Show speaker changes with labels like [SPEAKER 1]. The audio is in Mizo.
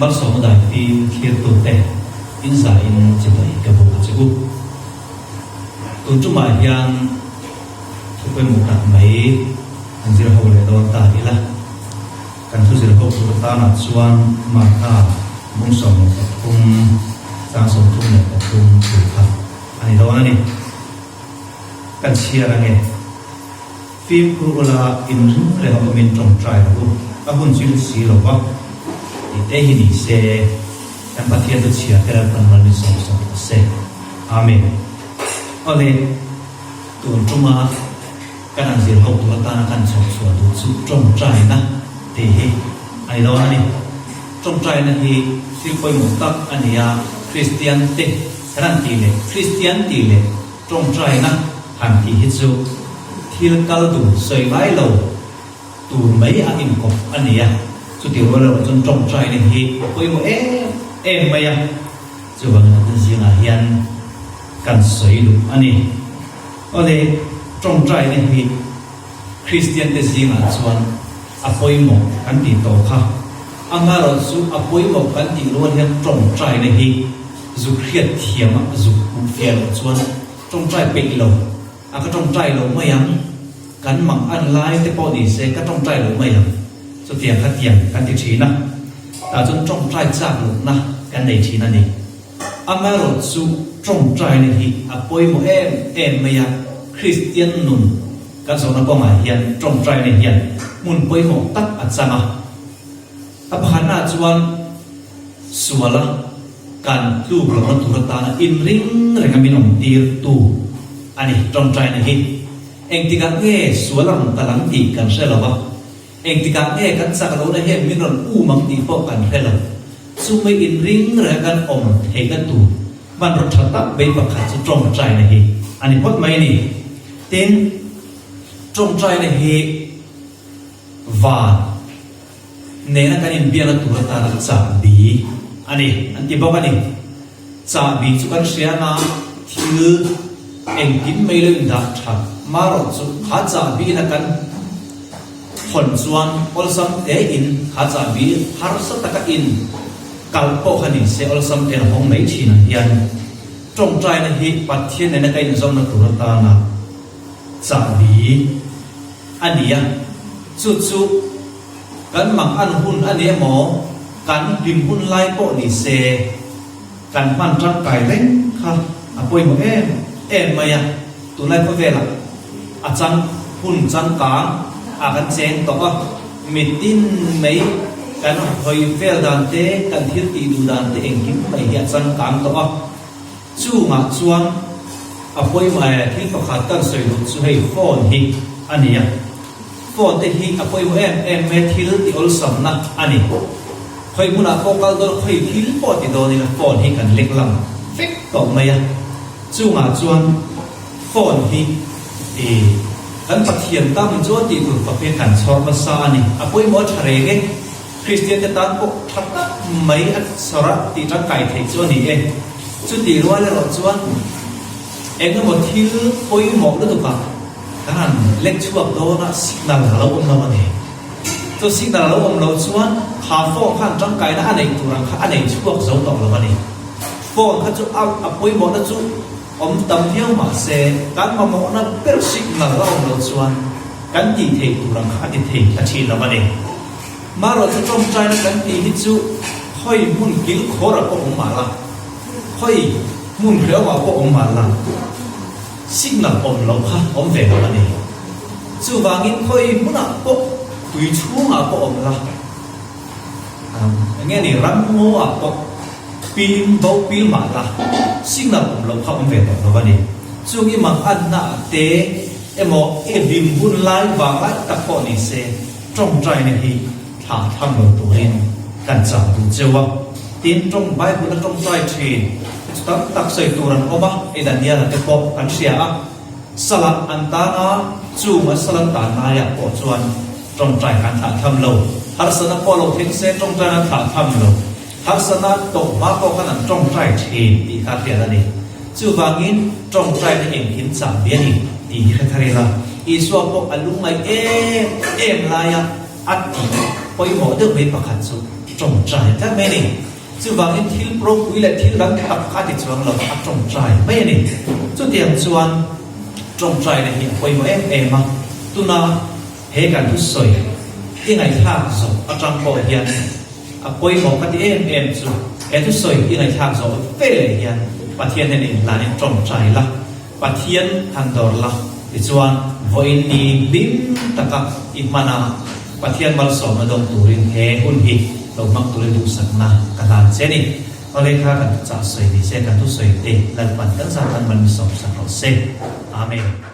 [SPEAKER 1] Malsawmna dai fim thlirtute in zahin chibai ka buk a che u. Tun tumah hian thu pawimawh tak mai an zir ho leh dawn ta ila. Kan thu zir ho tur atanah chuan Martha bung 13 chang 33 thu kha a ni dawn a ni. Kan chhiar ange. Fimkhur ula inring reng a awmin tawngtai rawh u, a hun chu i si lo va, tih te hi ni se, kan Pathian chu chhiar te lalpan mal min sawm sawm rawh se. Amen. Awle, tun tuma kan han zir ho tur atana kan chhawp chhuah duh chu tawngtaina tih hi a ni dawn a ni. Tawngtaina hi thil pawimawh tak a ni a, Kristian te kan han tih leh Kristian tih leh Tawngtaina han tih hi chu thil kal dun sawi ngai lo tur mai a inkawp a ni a, chuti rual erawh chuan tawngtaina hi a pawimawh em em mai a, chuvangin an zingah hian kan sawi duh a ni. Awle, tawngtaina hi Kristiante zingah chuan a pawimawh kan tih tawh kha, amaherawhchu a pawimawh kan tih rual hian tawngtaina hi Zuk hriat thiam a zuk hmuh fiah loh chuan tawngtai peih lo a ka tawngtai lo mai ang, kan mang an lai te pawh ni se ka tawngtai lo mai ang, chutiang kha tiang kan ti thin a, tah chuan tawngtai chak lohna kan nei thin a ni. Amaherawhchu tawngtaina hi a pawimawh em em mai a, Kristian nun kan zawhna kawngah hian tawngtaina hian hmun pawimawh tak a chang a. A pakhatnaah chuan suala kan tluk lohna tur atana inring renga min awm tirtu a ni. Tawngtaina hi engtikah nge sual a rawn kal ang tih kan hre lo va, engtikah nge kan chak lohna hian min rawn um ang tih pawh kan hre lo. Chumi inring renga kan awm theihna tur hmanraw tha tak mai pakhat chu tawngtaina hi a ni phawt mai a ni. Tin, tawngtaina hi van nena kan inbiakna tur atana chahbi a ni an ti bawk a ni. Chahbi chu kan hria anga thil engkim mai lo indah that marawh chu kha chahbi ina kan hawn chuan awlsam te in kha chahbi harsa taka in kalh pawh kha ni se awlsam te in a hawng mai thin ang hian tawngtaina hi Pathian nena kan inzawmna tur atana chahbi a ni a, chu chu kan mang an hun a ni emaw, kan hlim hun lai pawh ni se, kan hman tangkai reng kha a pawimawh em em mai a, tunlai khawvelah a chang hun changkang a kan cheng tawh a, mitin mai kan hawi vel dan te, kan thil tih duh dan te engkim mai hi a changkang tawh a. Chungah chuan a pawimawh e, thil pakhat kan sawi duh chu hei phone hi a ni a. Phone te hi a pawimawh em em mai a, thil ti awlsamna a ni. Khawi hmunah pawh kal dawn, khawi thil pawh ti dawn ila phone hi kan lek lang vek tawh mai a. Chungah chuan phone hi i kan Pathian tam chuan tih tur fak hi kan chhawr nasa a ni. A pawimawh a tha reng e. Kristian te tan pawh tha tak mai a sawr a tih tangkai theih chu a ni e. Chutih rual erawh chuan eng emaw thil pawimawh lutuk ah kan han lek chhuak dawn a, signal a lo awm lo a ni. Chu signal a lo awm lo chuan kha phone khan tangkaina a neih tur ang kha a nei chhuak zo tawh lo a ni. Phone kha chu a a pawimawhna chu awm tam viau mah se kan mamawhna ber signal a awm lo chuan kan tih theih tur ang kha a ti thei ta thin lo a ni. Marawh chu tawngtaina kan tih hi chu khawi hmun kil khawrah pawh awm mah la, khawi hmun hrehawmah pawh awm mah la, signal awm loh kha awm ve lo a ni. Chuvangin khawi hmunah pawh tui chhungah pawh awm la, eng nge ni ramngawah pawh pil bo pil mah la, signal awm loh kha awm ve tawh lo a ni. Chung i mang anna ah te emaw i hlim hun lai vang lai tak pawh ni se, Tawngtaina hi thlah tham lo turin kan chah duh cheu a, tin tawng Bible a tawngtai thin chu tam tak sawi tur an awm a, hei Daniela te pawh kan hria a, salah an tan a, chung a sal an tan laiah pawh chuan tawngtai kha an thlah tham lo, harsatna pawh lo thleng se tawngtaina an thlah tham lo, harsatna an tawh hma pawh khan an tawngtai thin tih kha hriat a ni. Chuvangin tawngtaina engkim chah ve a ni tih hi hre thar ila, Isua pawh a lungngaih em em laia a tih pawimawh deuh mai pakhat chu. Ṭawngṭai tlat mai a ni. Chuvangin thil ropui leh thil dang tak kha a ti chuang lo, a ṭawngṭai mai a ni. Chutiang chuan ṭawngṭaina hi a pawimawh em em a, tuna he kan thusawi i ngaihthlak zawh aṭang pawh hian a pawimawh ka ti em em chu he thusawi i ngaihthlak zawh veleh hian Pathian hnena inhlanin ṭawngṭai la. Pathian han dawr la, tichuan vawiin ni hlim taka i hman a, Pathian malsawmna dawng turin he hun hi lo hmang turin duhsakna ka hlan che a ni. Awle kha kan thuchah sawi ni se, kan thusawi te Lalpan kan zah tan mal mi sawmsak rawh se. Amen.